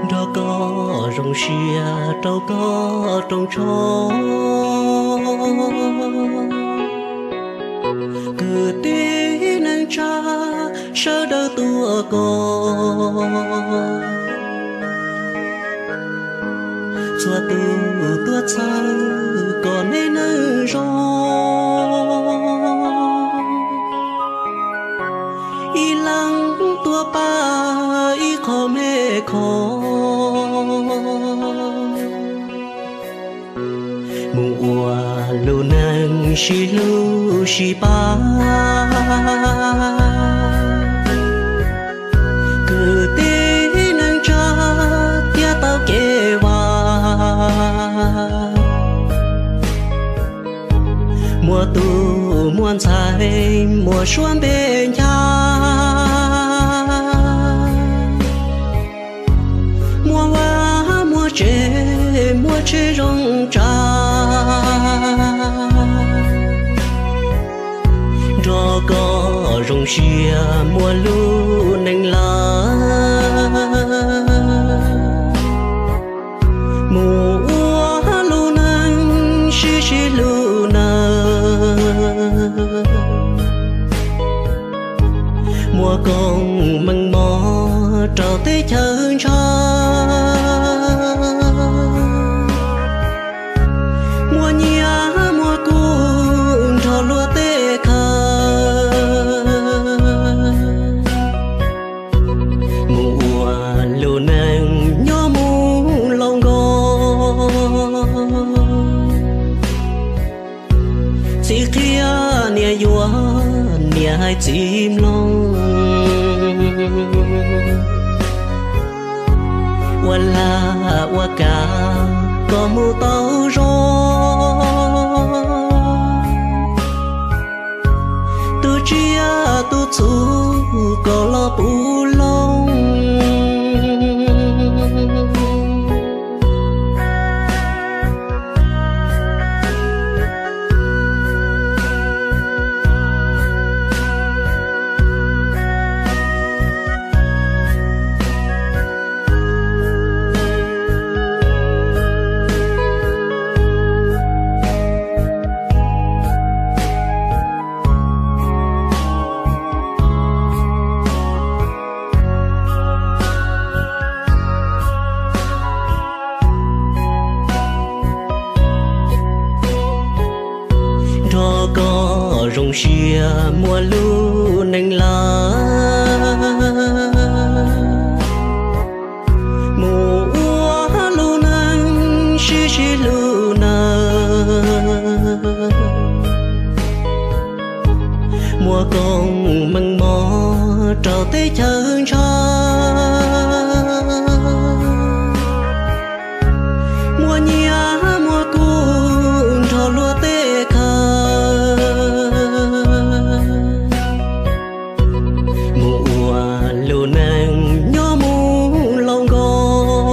Nrog koj zoo siab rau koj rooj tshoob, kwv tij neej tsa sawv daws tuaj koj. Txhua tus tuaj txhawb kom nej neej zoo, ib leeg tuaj pab ib qho me khov, mus ua lub neej sib hlub sib pab. Kwv tij neej tsa thiaj tau kev vaj, muaj tus muaj ntxhais muaj suab npe ncha, muaj vaj muaj tsev muaj tsheb zoo tsa. Nrog koj zoo siab muaj lub neej lawm, mus ua lub neej sib sib hlub nawb. Muaj koob meej mom rau teb chaws ntshaw, muaj nyiaj muaj kub nrog luag tej khawv, mus ua lub neej nyob mus laus nkaus. Txiv qhia niam yuav, niam hais txiv mloog, ua lag ua kav kom mus tau zoo. Tus tsiaj tus txhu kom los puv loo, nrog koj zoo siab muaj lub neej lawm, mus ua lub neej sib sib hlub nawb. Muaj koob meej mom rau teb chaws ntshaw,